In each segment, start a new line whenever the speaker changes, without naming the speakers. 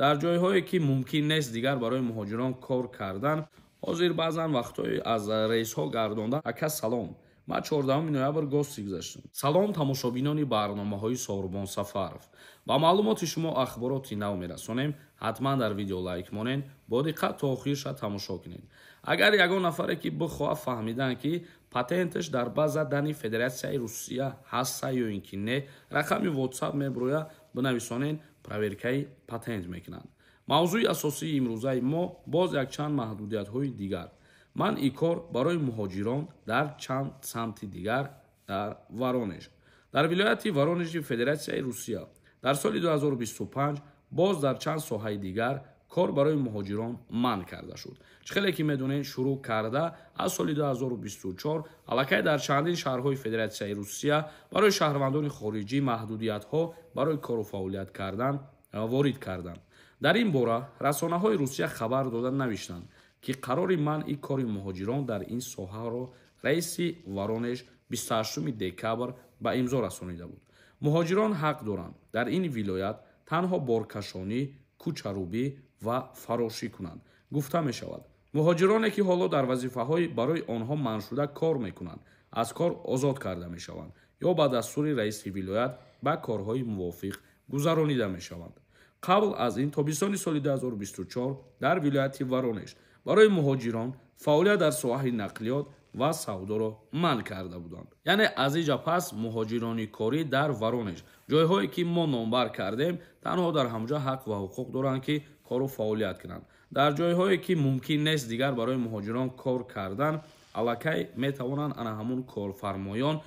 Дар ҷойҳое ки мумкин нест дигар барои муҳоҷирон кор кардан, ҳозир баъзан вақтҳои аз рейсҳо гардонда. Ака, салом, ман 14 ноябр гости гузаштам. Салом, тамошобинони барномаҳои Сорбон Сафаров. Ба маълумоти шумо ахбороти нав мерасонем. Ҳатман дар видео лайк монед, бо диққат то охирша тамошо кунед. Агар ягон нафаре ки бихоҳад фаҳмидан, ки патенташ дар база данных Федератсияи Русия ҳаста ё ин ки не, рақами WhatsApp меброя, бинависонед, проверкаи патент мекунанд. Мавзӯи асосии имрӯзаи мо боз якчанд маҳдудиятҳои дигар, манъи кор барои муҳоҷирон дар чанд самти дигар дар Воронеж. Дар вилояти Воронежи Федератсияи Русия дар соли 2025 боз дар чанд соҳаи дигар кор барои муҳоҷирон манъ карда шуд. Чӣ хеле ки медонед, шурӯъ карда аз соли 2024 аллакай дар чандин шаҳрҳои Федератсияи Русия барои шаҳрвандони хориҷӣ маҳдудиятҳо барои кору фаъолият кардан ворид карданд. Дар ин бора расонаҳои Русия хабар дода навиштанд, ки қарори манъи кори муҳоҷирон дар ин соҳаро раиси Воронеж 28 декабр ба имзо расонида буд. Муҳоҷирон ҳақ доранд дар ин вилоят танҳо боркашонӣ, кӯчарубӣ ва фарошӣ кунанд, гуфта мешавад. Муҳоҷироне, ки ҳоло дар вазифаҳои барои онҳо манъшуда кор мекунанд, аз кор озод карда мешаванд ё ба дастури раиси вилоят ба корҳои мувофиқ гузаронида мешаванд. Қабл аз ин тобистони соли 2024 дар вилояти Воронеж барои муҳоҷирон фаъолият дар соҳаи нақлиёт ва савдоро манъ карда буданд. Яъне аз иҷа пас муҳоҷирони корӣ дар Воронеж, ҷойҳое ки мо номбар кардем, танҳо дар ҳамҷа ҳақ ва ҳуқуқ доранд, ки кору фаъолият кунанд. Дар ҷойҳое ки мумкин нест дигар барои муҳоҷирон кор кардан, аллакай метавонанд ана ҳамун корфармоён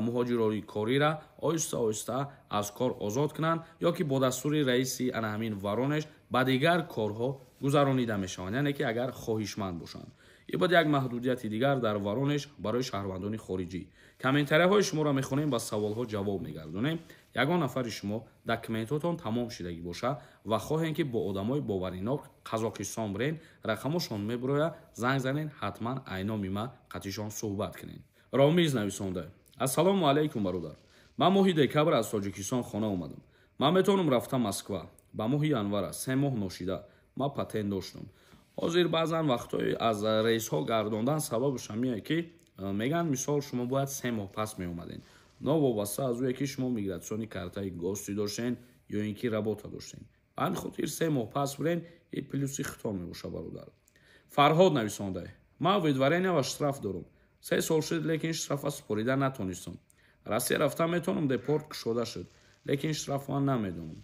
муҳоҷирони корира оҳиста оҳиста аз кор озод кунанд ё ки бо дастури раиси ана ҳамин Воронеж ба дигар корҳо гузаронида мешаванд, яъне ки агар хоҳишманд бошанд. Ин буд як маҳдудияти дигар дар Воронеж барои шаҳрвандони хориҷӣ. Комментарияҳои шуморо мехонем ва саволҳо ҷавоб мегардонем. Ягон нафари шумо документотон тамом шидагӣ боша ва хоҳем, ки бо одамои боваринок Қазоқистон бирен, рақамошон мебироя, занг занен, ҳатман айноми ма қатишон суҳбат кунед. Ромиз нависонда: «Ассалому алайкум, бародар, ман моҳи декабр аз Тоҷикистон хона омадам. Ман метавонам рафта Москва ба моҳи январа? 3 моҳ ношида, ман патент доштам». Ҳозир баъзан вақтҳои аз рейсҳо гардондан сабабаш ҳамие, ки мегӯянд, мисол, шумо бояд 3 моҳ пас меомадед, новобаста аз ӯе ки шумо миграционный картаи гости доштен ё ин ки работа доштен. Ба ҳамин хотир 3 моҳ пас бирен, и плюси хито мебошад, бародар. Фарҳод нависонда: «Ман выдворение ва штраф дорам, 3 сол шуд, лекин штрафа супорида натонистам. Россия рафта метавонам? Депорт кушода шуд, лекин штраф ман намедонам».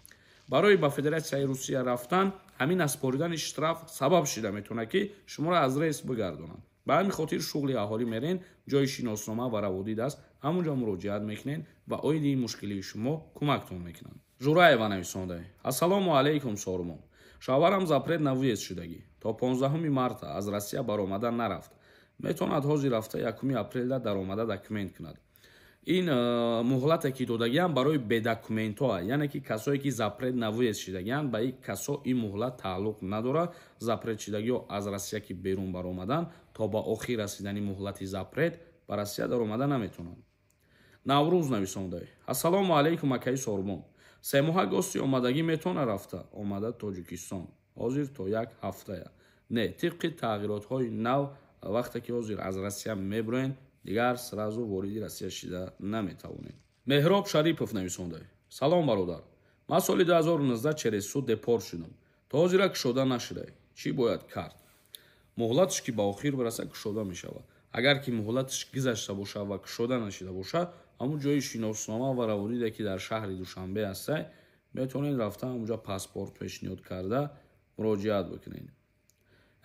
Барои ба Федератсияи Русия рафтан ҳамин наспоридани штраф сабаб шида метавонад, ки шуморо аз рейс бигардонанд. Ба ҳамин хотир шуғли аҳолӣ мерен, ҷои шиноснома ва раводид аст, ҳамунҷо муроҷиат мекунед ва оиди ин мушкилии шумо кӯмактон мекунанд. Жураева нависонда: «Ассалому алайкум, Сормон. Шавҳарам запрет на въезд шудагӣ, то 15 марта аз Россия баромада нарафт. Метавонад ҳозир рафта 1 апрелда даромада документ кунад?» Ин муҳлате ки додагиам барои бедокументҳоа, яъне ки касое ки запрет на въезд шидагианд, ба ин касо ин муҳлат тааллуқ надорад. Запрет шидагиҳо аз Россия ки берун баромадан, то ба охир расидани муҳлати запрет ба Россия даромада наметавонанд. Наврӯз нависонда: «Ассалому алайкум, акаи Сорбон. 3 моҳа гости омадагӣ метавона рафта омада Тоҷикистон ҳозир то як ҳафтая?» Не, тибқи тағйиротҳои нав, вақте ки ҳозир аз Россия мебироен, дигар сразу вориди Россия шида наметавонед. Меҳроб Шарипов нависонда: «Салом, бародар, ман соли 2019 через суд депорт шудам, то ҳозира кушода нашудай. Чӣ бояд кард?» Муҳлаташ ки ба охир бираса, кушода мешавад. Агар ки муҳлаташ гузашта бошад ва кушода нашида бошад, ҳамун ҷои шиноснома ва раводиде ки дар шаҳри Душанбе ҳастай, метавонед рафта ҳамунҷа паспорт пешниҳод карда муроҷиат бикунед.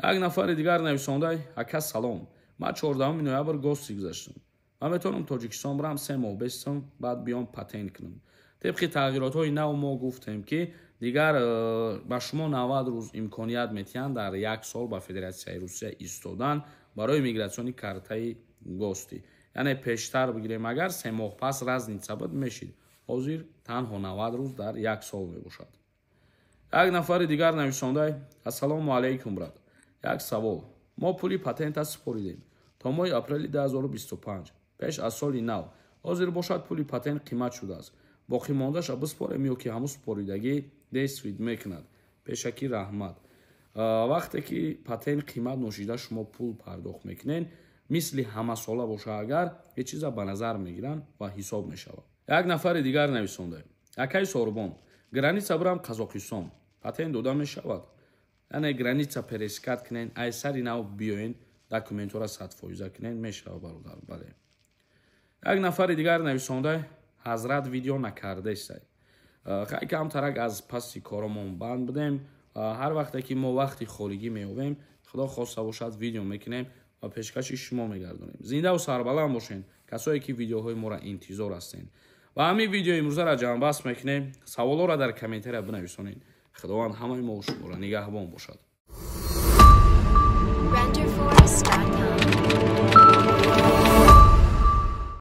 Як нафари дигар нависондай: «Ака, салом, ман 14 ноябр гости гузаштам. Ман метавонам Тоҷикистон бирам, 3 моҳ бестам, баъд биём патент кунам?» Тибқи тағйиротҳои нав мо гуфтем, ки дигар ба шумо 90 рӯз имконият метиҳанд дар як сол ба Федератсияи Русия истодан барои миграционный картаи гости. Яъне пештар бигирем, агар 3 моҳ пас разница буд, мешид, ҳозир танҳо 90 рӯз дар як сол мебошад. Як нафари дигар нависондай: «Ассалому алайкум, брат, як савол. Мо пули патента супоридем то моҳи апрели 2025, пеш аз соли нав. Ҳозир бошад, пули патент қимат шудааст. Боқимондаша биспорем ё ки ҳамун супоридагӣ действовать мекунад?» Пешакӣ раҳмат. Вақте ки патент қимат ношида, шумо пул пардохт мекунед, мисли ҳамасола боша, агар ҳеҷ чиза ба назар мегиранд ва ҳисоб мешавад. Як нафари дигар нависонда: «Акаи Сорбон, граница бирам Қазоқистон, патент дода мешавад?» Яъне граница пересекать кунен, ай сари нав биёен, документҳоро 100% кунен, мешавад, бародар, бале. Як нафари дигар нависонда: «Ҳазрат, видео накардесай?» Хай, камтарак аз паси коромон банд будем. Ҳар вақте ки мо вақти холигӣ меёбем, худо хоста бошад, видео мекунем ва пешкаши шумо мегардонем. Зиндаву сарбаланд бошен, касое ки видеоҳои моро интизор ҳастен. Ва ҳамин видеои имрӯзаро ҷамъбаст мекунем. Саволҳоро дар комментария бинависонед. Худованд ҳамаи мо шуморо нигаҳбон бошад.
Render Forest.